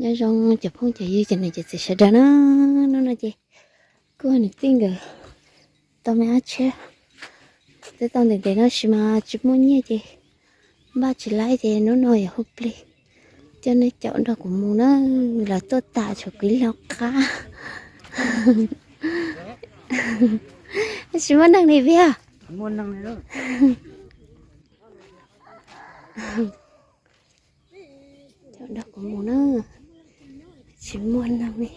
Nyob zoo cov phooj cov ywg cov niam cov txiv sawv daws na, hnub no ces kuv nws tij nkawd tau me ab tsheb, twb tau ntev ntev no sis mas tsis muaj nyiaj ces npaj tsis laib ces hnub no yuav hu plig coj nej caum nrog kuv mus na, lawv tuaj tas tshuav kuv ib leeg qab. Tsis muaj neeg li Viaj. Caum nrog kuv mus na, tsis muaj neeg li.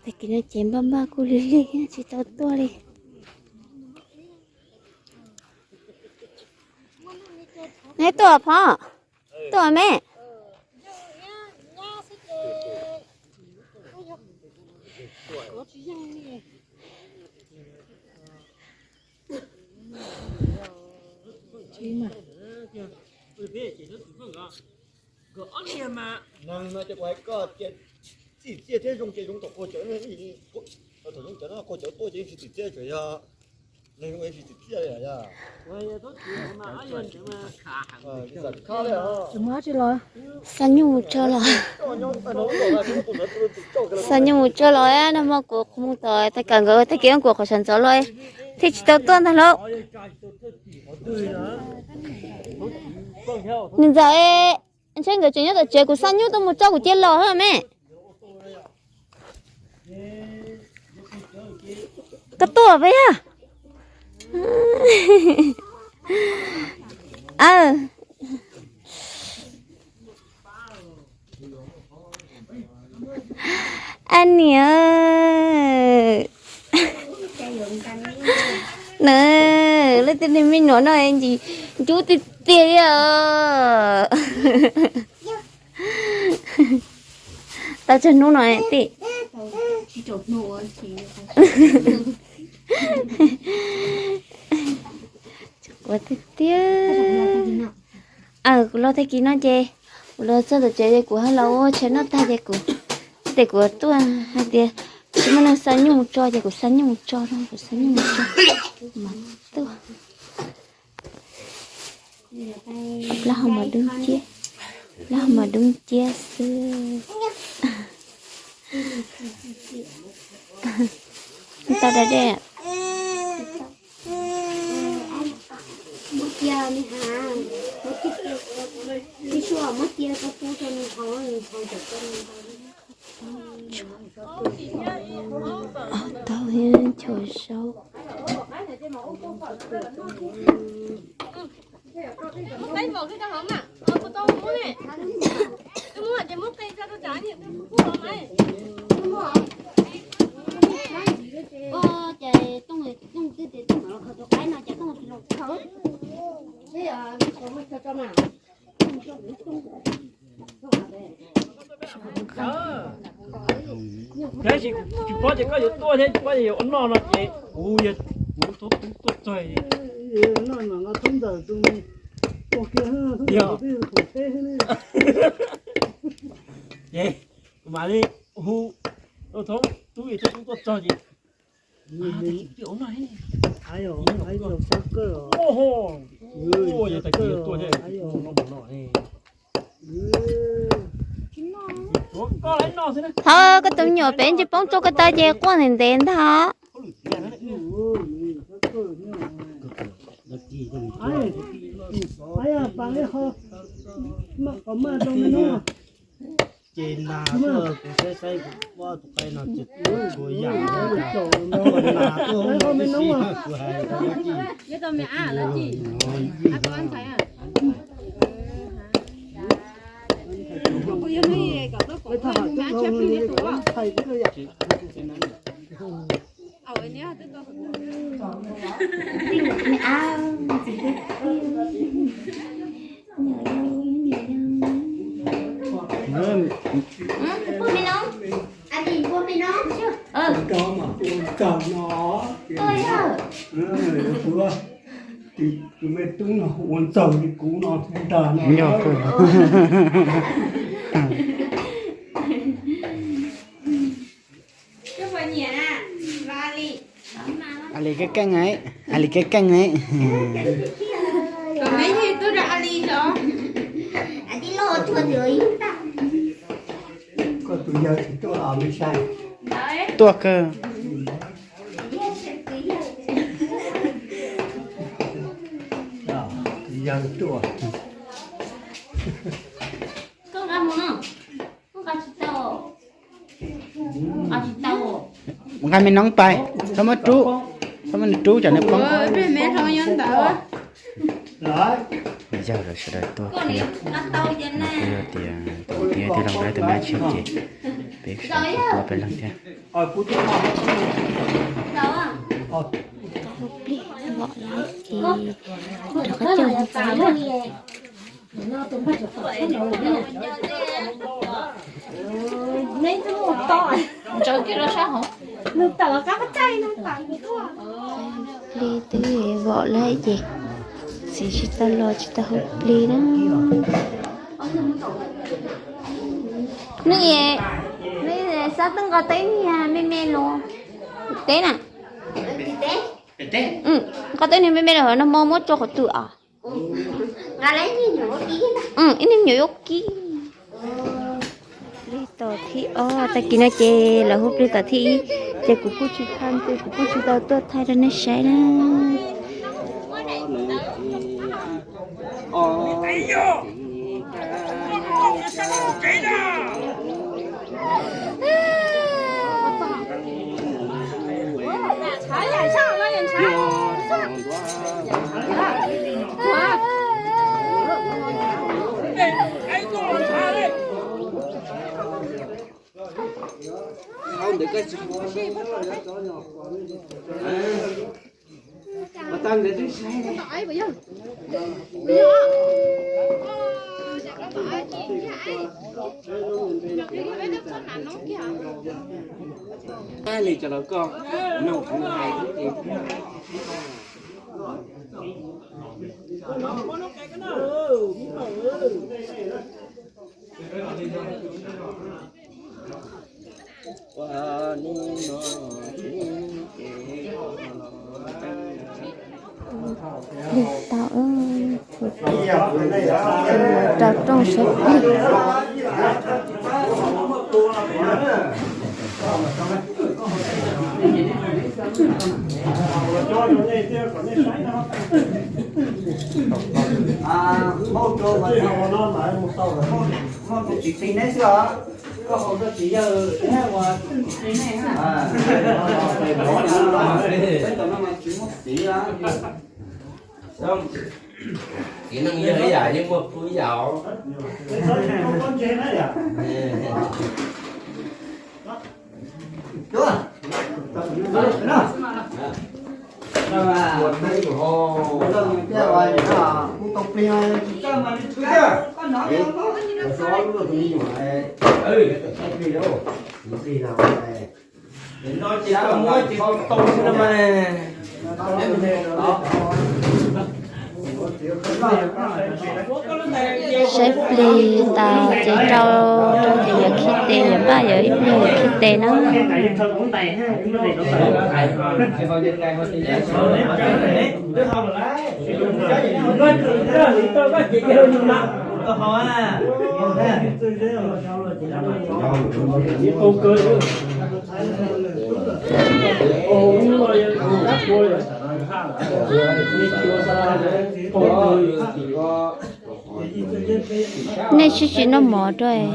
Tag kis no ces npaj npaj kuj lig lig tsis tau tuaj li. Neb tuaj Phov, tuaj me. Nkawd ob niag mas neeg no ces kuv hais koj tias txim txiaj thiab zoo ces zoo thaum qaug cawv, thaum zoo cawv no qaug cawv tuaj ces yeej tsis txim txiaj, tsuas yog neeg zoo tsis txim txiaj li. Xa nyuj mus tso los, xa nyuj mus tso los, nag hmo kuv mus tom tag kawm nkawd tag kis kuv qhov sawv ntxov los thiaj tsis tau tuaj ntag lauj. Nws ntxawm, ntshe nkawd tseem nyob tom tsev, kuv xa nyuj tuaj mus tso kuv cia los me. Koj tuaj peb yog. Ab niam, na, leej twg niag me nyuam no ntsis ncub tiag tiag li os. Tau tsawg hnub no tij? Ua tiag tiag. Aw, kuv los tag kis no ces kuv los txog tom tsev ces kuv ho los ua tshais noj tag ces kuv, ces kuv tuaj hais tias tsis muaj neeg xa nyuj mus tso ces kuv xa nyuj mus tso no, kuv xa nyuj mus tso mas tuaj. Plaub hau mos dub nciab, plaub hau mos dub nciab xwb. Tau da dej. Tau chua zaub. Tab sis tsis paub ces koj yuav tuaj thiab tsis paub ces yuav ua noj no ces kuv yog kuv thoob tub tuaj txog. Ces kuv mam li hu thoob tub, thoob tub tuaj txog ces Thov koj tus me nyuam pem ntsis poob tso koj taw ces quaj ntev ntev ntag. Ces nas kuv saib saib kuv pom tus qaib no tsis tshua yam, nas tuaj me nub kuv hais. Tus me tub no ua ntxaug li kuv no ntag no. Ali keej keej, Ali keej keej. Tij laug tuag twb ib tag. Tuaj kawg. Nqa me noob pais, txhob muab rub, txhob muab nws rub, tsam nws poob. Yog lawv sawv daws tuaj kiag, kuv yog tias tus tij thiab los lawv tus me tshiab ces peb sawv daws tuaj peb leeg thiab. Plig, vom lawm ces rov qab caug mus pais na. Plig twb vom lawm ces txiv tsis tau los tsis tau haus plig na. Nws, nws xav tub nqa tau ib niag me me los teb na. Nqa tau ib niag me me los no mo muab tso qhov twg os. Ib niag me nyuam yuav kib. Plig tom thib ob, tag kis no ces lawv hu plig tom thib ib, ces kuv kuj tsis tau, ces kuv kuj tsis tau tuaj thaij rau nej saib na. Plig tau, rau rooj saib plig. Tsis txiv neb xwb os, koj haus rau txiv yawg thiab ua txiv nej na. Peb tom no mas tsis muaj txiv. Txiv neej yog ib yam yeej muaj pub ib yam os. Saib plig tas ces rau, rau ces yuav khi tes, yuav npaj yuav ib pliag yuav khi tes na. Nej sib tsis noj mov rau.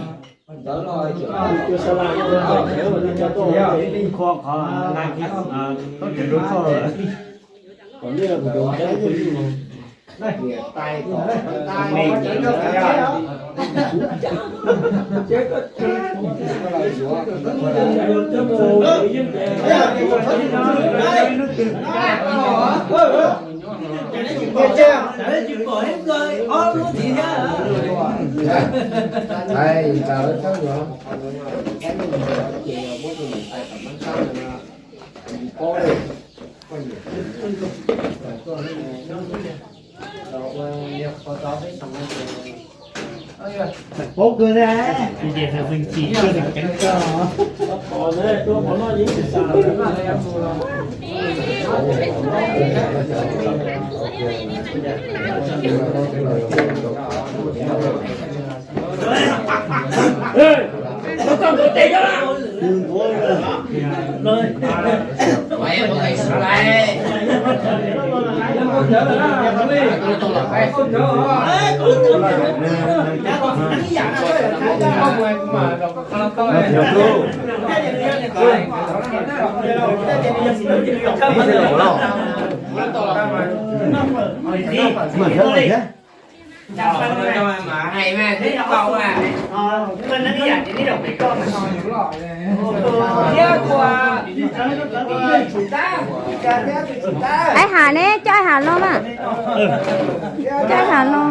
Poob kawg thiab, ces xav xeeb tsis tuaj xeem ceeb koj. Ai Hà ne, coj ai Hà lo na. Coj ai Hà lo.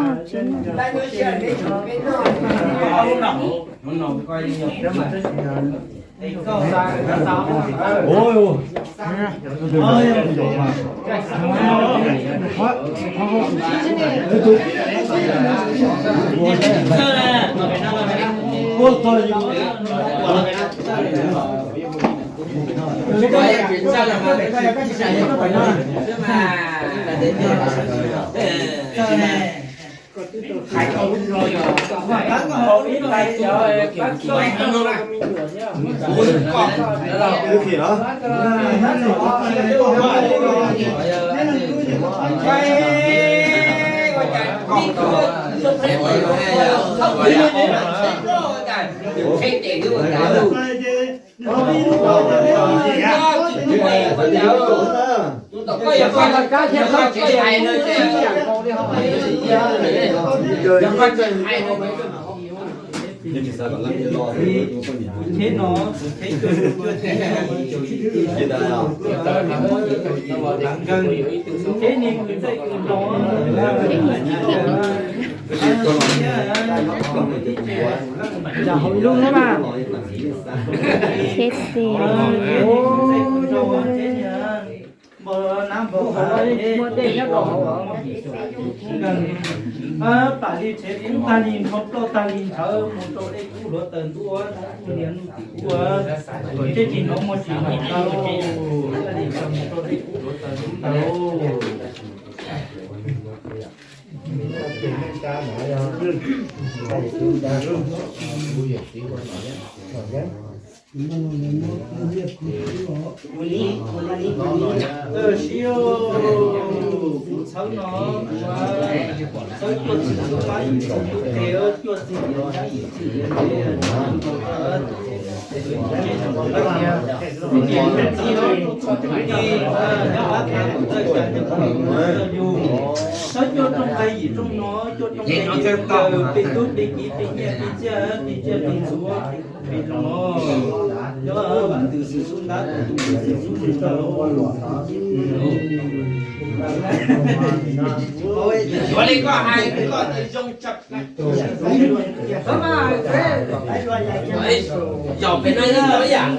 Nram hauv lub na. Muaj dej nyob rau hauv. Pam li rhev kub tag li nrho ploj tag li nthawv mus rau dej kub hluav taws ntuj, kub niag nuj tim kub, tej tsis hnov muaj tsis hnov tau, tag li nthawv mus rau dej kub hluav taws ntuj tau. Txhawb no, txhawb cuaj txhim tus pab ib txhim tus tes, cuaj txhim tus pab ib txhim tus tes. Txhawb cuaj rooj nqaij yim rooj no, cuaj rooj nqaij yim rooj yaws, peb tub peb kiv peb nyiaj peb txiaj peb tsiaj peb txhu. Peb zoo, cov vam ntws xwm xub ntab, tus ntws xwm xub nws tau. Yuav li koj hais, koj tias zoo tshaj plaws. Yog pem no yeej yog ib yam.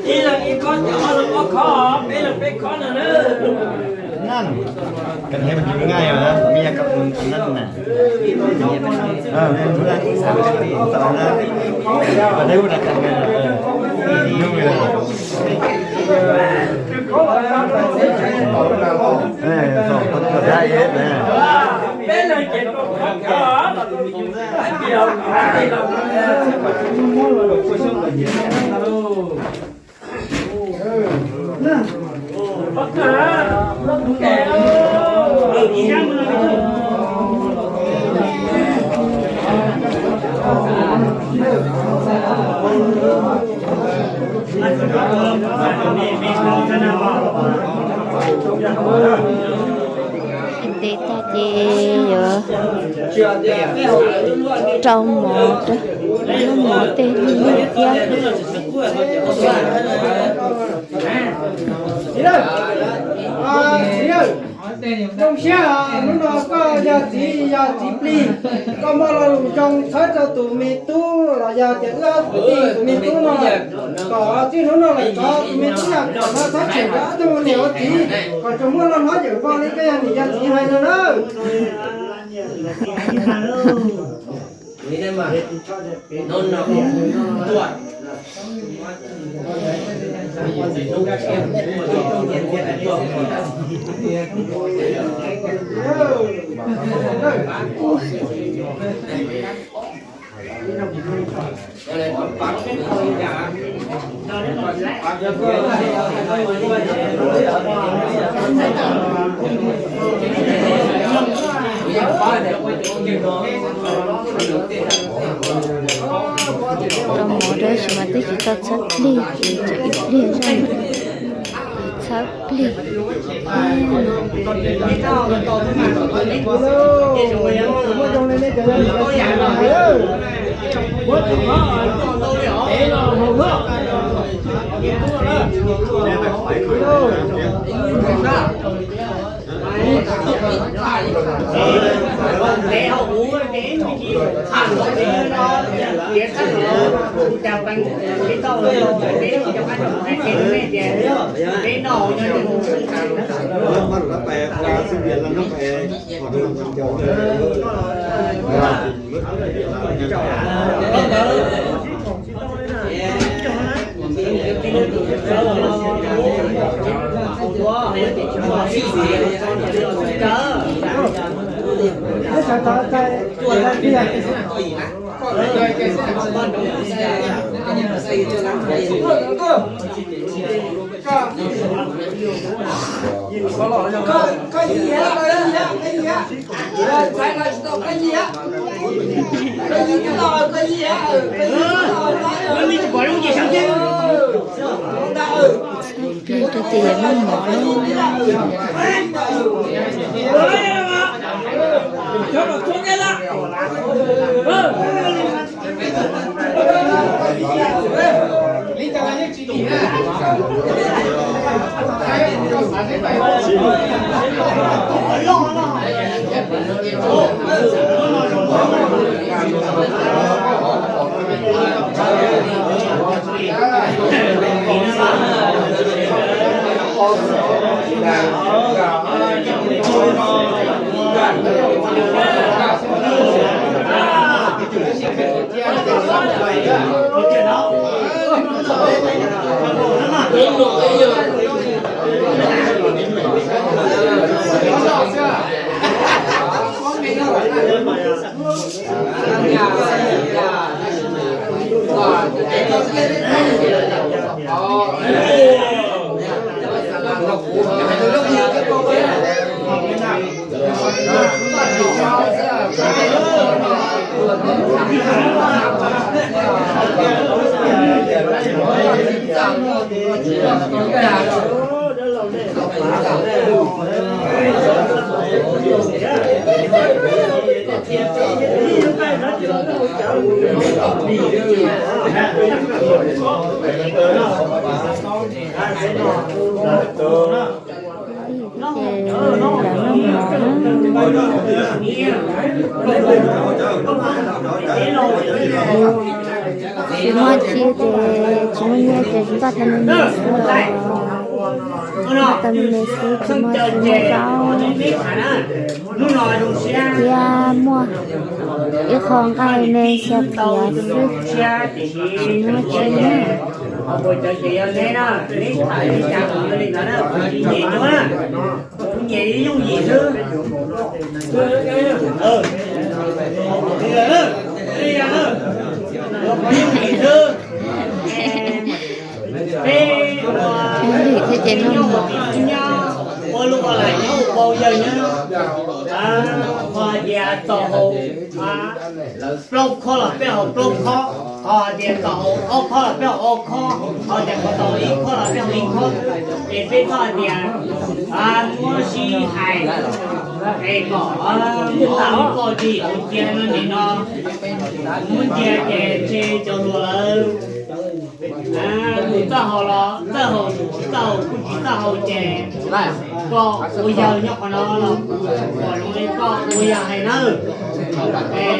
Ib leeg ib khob, cov ob leeg ob khob, peb leeg peb khob no na. Naj, koj thiab mas nws nqaij os, mej yog koj tus naj na. Rau mov, rau mov tej lig lig thiab. Zoo siab hnub no koj yog txiv, yog txiv plig, koj muaj lo lus zoo txhawb rau tus me tub los yog tias wb ob kwv tij tus me tub no, kom txij hnub no lawm tod tus me tub yog kom no txhob tshem rau ob tug niam ua txiv, kom tsuas muaj loj hlob yawm vog li koj yog niam yog txiv hais no na. Rau mov rau sis mas twb tsis tau txhawb plig ces tsam ib pliag zaj txhawb plig. Plig rau tias yog maj mov. Ces lawv noj mov na. Tsis muaj txiv ces tsis muaj nyiaj ces npaj tau me me xwb os. Npaj tau me me xwb, tsis muaj txiv muaj zaub thiab muaj ib qho nqaij me xya phiab xwb, tsis muaj txiv na. Peb ua ib lwm thiab ces noj mov. Nyob ua lub ua lam nyob ua npau yawg nyob, qhov hais tias txog hauv plaub khob los peb haus plaub khob, qhov hais tias txog hauv ob khob los peb haus ob khob, qhov tias txog hauv ib khob los peb haus ib khob, ces peb txhob hais tias muab sib hais. Es kom muab koj tsis ua cia no nim no, muab cia ces ntshe cov hluas lawv tus txaj hau los txaj hau, tus tsis txaj hau kuj tsis txaj hau ces koj ua yawg nyob qhov no los kuv pom zoo li koj ua yawg hais nawb. Es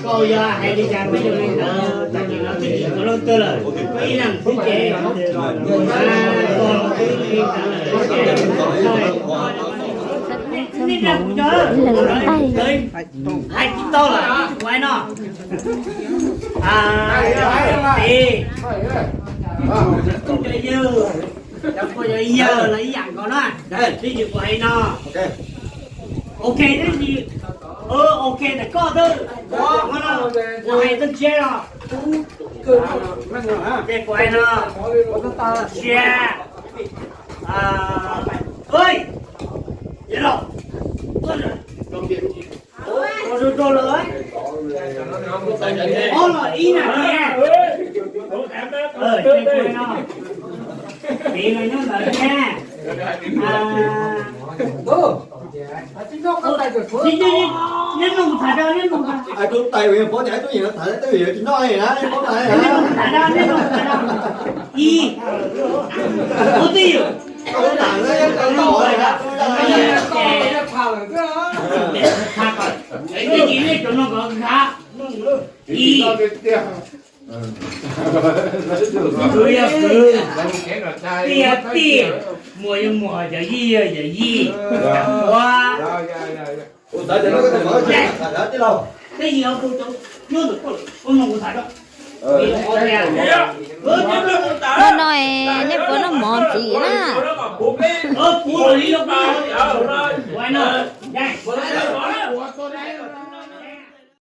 koj ua yawg hais li cas peb yuav li ntawd, tam sim no twb tsis tau leej twg lawm, peb ib leeg xwb ces koj los twb li ntawd lawm ces nej nrog kuv cov hais tsis tau lawm kuv hais no. Tis, cov yawg, cov pog cov yawg los ib yam nkaus na, tab sis kuv hais no. Ok, tab sis, ok ntawm koj twb, kuv hais txoj sia los, ces kuv hais no, sia, ua rau rau lawm, ob los ib na tiag. Tis los nyob ntawd thiab. Neb mloog tham rau, neb mloog tham. Tus tais uas yog pov cas tub yeej tham, tub yeej tsis noj li na, pov tham. Neb mloog tham rau, neb mloog tham rau. Ib, ub twj ywm, ib, kwv yog kwv, tij yog tij, muam yog muam, yawm yij yog yawm yij. Ua, twj ywm, ua no es nej puas noj mov ntxiv na?